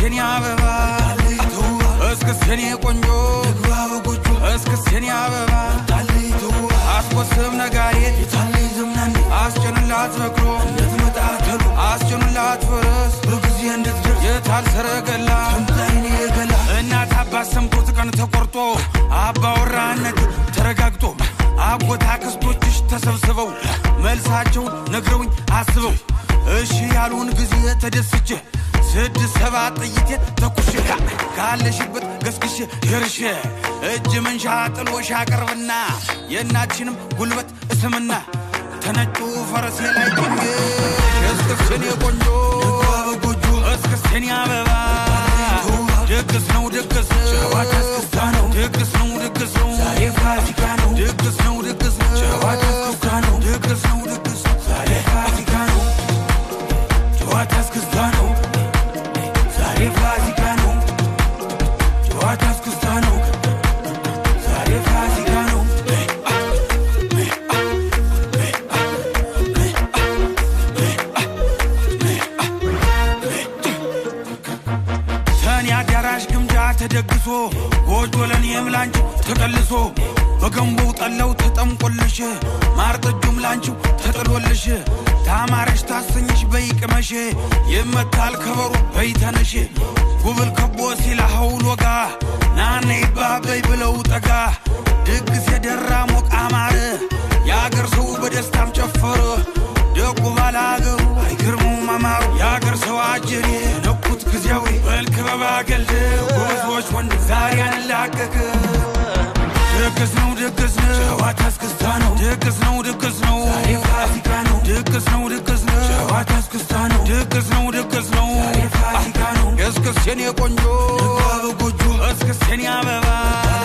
የኔ አበባ፣ እስክስ የኔ ቆንጆ፣ እስክስ የኔ አበባ። አስቆስም ነጋሪት፣ አስጭኑላት በቅሎ፣ አስጭኑላት ፈረስ፣ የታል ሰረገላ? እናት አባት ሰምቶት ቀን ተቆርጦ፣ አባወራነት ተረጋግጦ፣ አጎት አክስቶችሽ ተሰብስበው መልሳቸውን ነግረውኝ አስበው እሺ ያሉን ጊዜ ተደስቼ 6 7 ጥይቴ ተኩሼ ካለሽበት ገስግሼ ደርሼ እጅ መንሻ ጥሎሽ አቀርብና የእናትሽንም ጉልበት እስምና ተነጩ ፈረሴ ላይ ጭኜሽ እስክስ የኔ ቆንጆ፣ እስክስ የኔ አበባ። ድግስ ነው ድግስ ነው፣ ድግስ ነው ድግስ ነው፣ ዛሬ ፋሲካ ነው። ድግስ ነው ድግስ ነው፣ ጨዋታ እስክስታ ነው። ድግስ ነው ድግስ ነው፣ ዛሬ ፋሲካ ነው። ጨዋታ እስክስታ ነው፣ ዛሬ ፋሲካ ነው። ጨዋታ እስክስታ ነው፣ ዛሬ ፋሲካ ነው። ሰኔ አዳራሽ ግምጃ ተደግሶ፣ ጎጆ ለእኔም ላንቺው ተቀልሶ፣ በገንቦው ጠላው ተጠምቆልሽ፣ ማር ጠጁም ላንቺው ተጥሎልሽ፣ ታማረሽ ታሰኝሽ በይ ቅመሽ፣ ይመታል ከበሮ በይ ተነሽ፣ ጉብል ከቦ ሲል ሐውል ወጋ ናነ ይባበይ ብለው ጠጋ፣ ድግስ የደራ ሞቅ አማረ፣ የአገር ሰው በደስታም ጨፈረ። ደጉ ባላገሩ አይገርመውም አማሩ፣ የአገር ሰው አጀሬ ነኩት ጊዜያዊ በልክበባ ገልድ ጎበዞች ወንድ ዛሬ አንላቀቅ። ድግስ ነው ድግስ ነው፣ ጨዋታ እስክስታ ነው። ድግስ ነው ድግስ ነው፣ ዛሬ ፋሲካ ነው። ድግስ ነው ድግስ ነው፣ ጨዋታ እስክስታ ነው። ድግስ ነው ድግስ ነው፣ ዛሬ ፋሲካ ነው። እስክስ የኔ ቆንጆ፣